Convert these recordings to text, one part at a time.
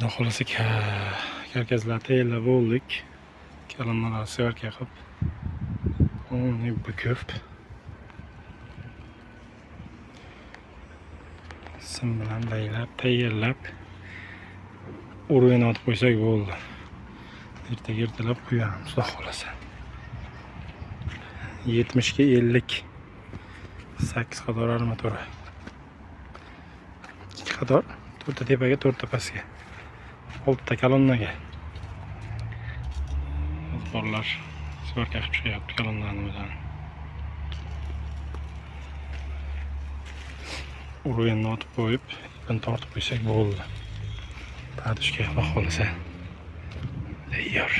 Xudo xohlasa, karkaslar tayyorlab bo'ldik. Kolonnalar сверка qilib, uni bukib, sim bilan baylab, tayyorlab, уровень otib qo'ysak bo'ldi. Ertaga ertalab quyamiz, xudo xohlasa. 70 ga 50, 8 qator armatura. 2 qator, 4 ta tepaga, 4 ta pastga. 6 ta kolonnaga. Bolalar сверка qilib chiqyapti kolonnani o'zini. Уровень ni otib qo'yib, ipini tortib qo'ysak bo'ldi. Подушка, xudo xohlasa, tayyor.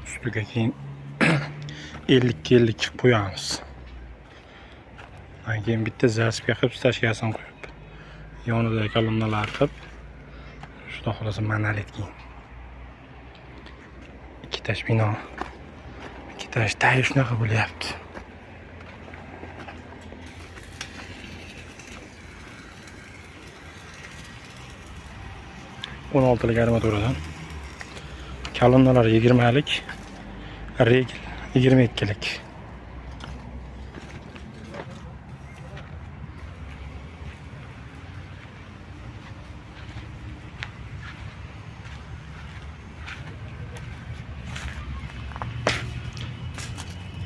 Ustiga keyin 50 50 qo'yamiz. Undan keyin bitta засыпка qilib, стяжка sini qo'yib, yonida kolonnalar qilib, xudo xohlasa, monolit keyin. Ikki этаж bino. Ikki этаж tayyor shunaqa bo'lyapti. 16lik armaturadan. Kolonnalar 20lik, regl 22lik.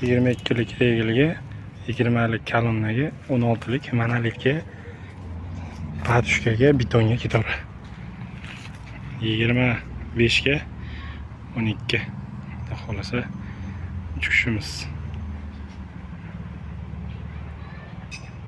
22lik regelga, 20lik kolonnaga, 16lik monolitga, подушка ga, betonga ketaveradi. 25 ga 12. Xudo xohlasa, uch kishimiz.